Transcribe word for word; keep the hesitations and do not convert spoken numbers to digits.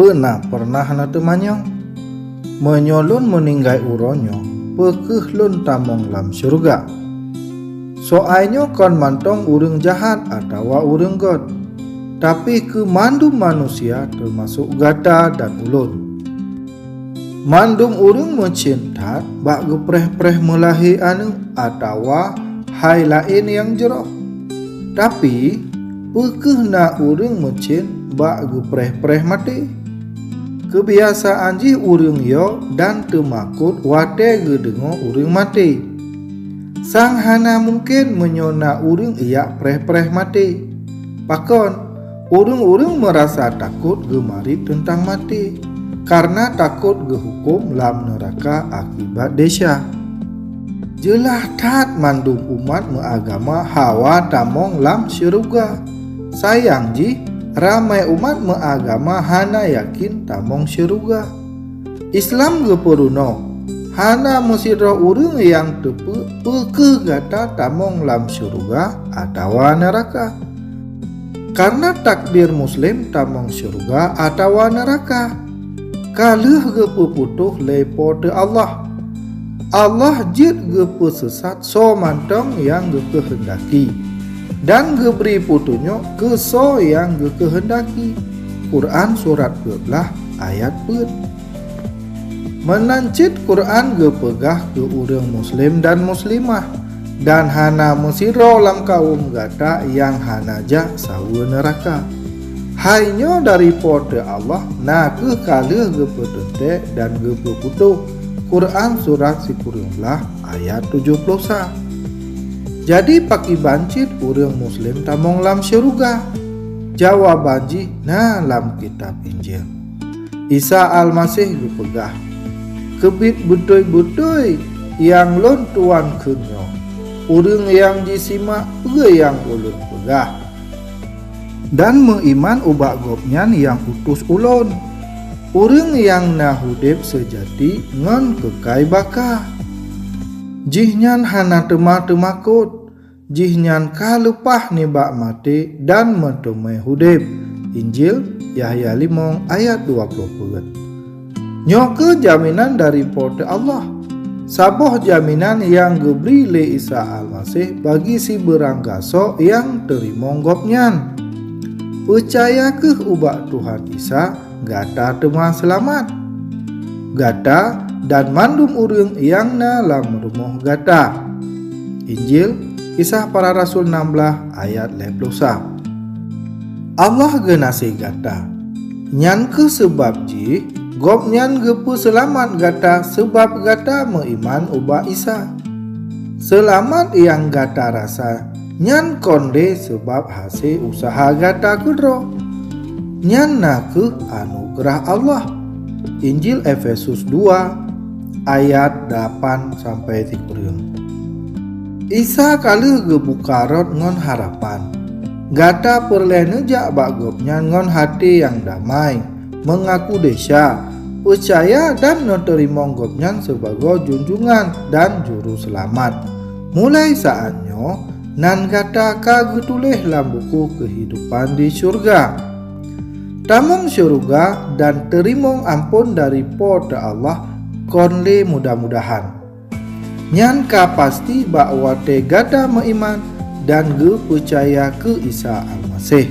Peue na pernah na teumanyong, "Meunyoe lôn meuninggai uroe nyoe, peu kheueh lôn tamong lam syeuruga?" Soai nyoe kon mantong ureuëng jahat atawa ureuëng gét, tapi keu mandum manusia, teumasok gata dan ulôn. Mandum ureuëng meucen that bak geupreh-preh meulahé aneuëk atawa hai laén nyang jroh. Tapi, peu kheueh na ureuëng meucen bak geupreh-preh maté? Keubiasaan jih ureuëng yo dan teumakot watée geudeungoe ureuëng maté. Sang hana mungken meunyoe na ureuëng ijak preh-preh maté. Pakon? Ureuëng-ureuëng meurasa takot geumarit teuntang maté, kareuna takot geuhuköm lam neuraka akibat desya. Jeulaih that mandum umat meuagama hawa tamong lam syeuruga. Sayang jih, ramé umat meuagama hana yakin tamong syeuruga. Islam geupeurunoe, hana meusidroe ureuëng nyang teupeu peu kheueh gata tamong lam syeuruga atawa neuraka. Kareuna takdir muslim tamong syeuruga atawa neuraka, ka lheueh geupeuputôh lé Po teu Allah. Allah jeuet geupeusisat soe mantong nyang geukeuheundaki, dan geubri peutunyok keu soe nyang geukeuheundaki. Quran surat dua belas ayat peuet. Meunan cit Quran geupeugah keu ureuëng muslim dan muslimah, dan hana meusidroe lam kawöm gata nyang hana jak saweue neuraka. Hai nyoe dari Po teu Allah na kheueh ka lheueh geupeuteuntée dan geupeuputôh. Quran surat sikureueng blaih ayat tujoh ploh sa. Jadi pakriban cit ureuëng muslim tamong lam syeuruga? Jawaban jih na lam kitab Injil. Isa Almaseh geupeugah, "Keubiet beutôi-beutôi nyang lôn tuan kheun nyoe, ureuëng nyang jisimak peue nyang ulôn peugah, dan meuiman ubak Gobnyan nyang utus ulôn, ureuëng nyang na udeb seujati ngon keukai baka. Jihnyan hana teuma teumakot, jihnyan ka leupah nibak maté dan meuteumé udeb." Injil Yahya limong ayat dua ploh peuet. Nyoe kheueh jaminan dari Po teu Allah, saboh jaminan nyang geubri lé Isa Almaseh bagi sibeurang gasoe nyang teurimong Gobnyan. Peucaya kheueh ubak Tuhan Isa, gata teuma seulamat, gata dan mandum ureuëng nyang na lam rumoh gata. Injil Kisah Para Rasul enam belas ayat lhée ploh sa. Allah geunaséh gata. Nyan kheueh seubab jih Gobnyan geupeuseulamat gata seubab gata meuiman ubak Isa. Seulamat nyang gata rasa nyan kon lé seubab hase useuha gata keudroe. Nyan na kheueh anugeurah Allah. Injil Efesus dua ayat delapan sampai sikureueng. Isa ka lheueh geubuka rot ngon harapan. Gata peureulée neujak bak Gobnyan ngon haté nyang damai, meungaku desya, peucaya dan neuteurimong Gobnyan sibagoe junjungan dan Juruseulamat. Mulai saát nyoe, nan gata ka geutuléh lam buku keuhidupan di syeuruga. Tamong syeuruga dan teurimong amphon dari Po teu Allah kon lé mudah-mudahan. Nyan ka pasti bak watée gata meuiman dan geupeucaya keu Isa Almaseh.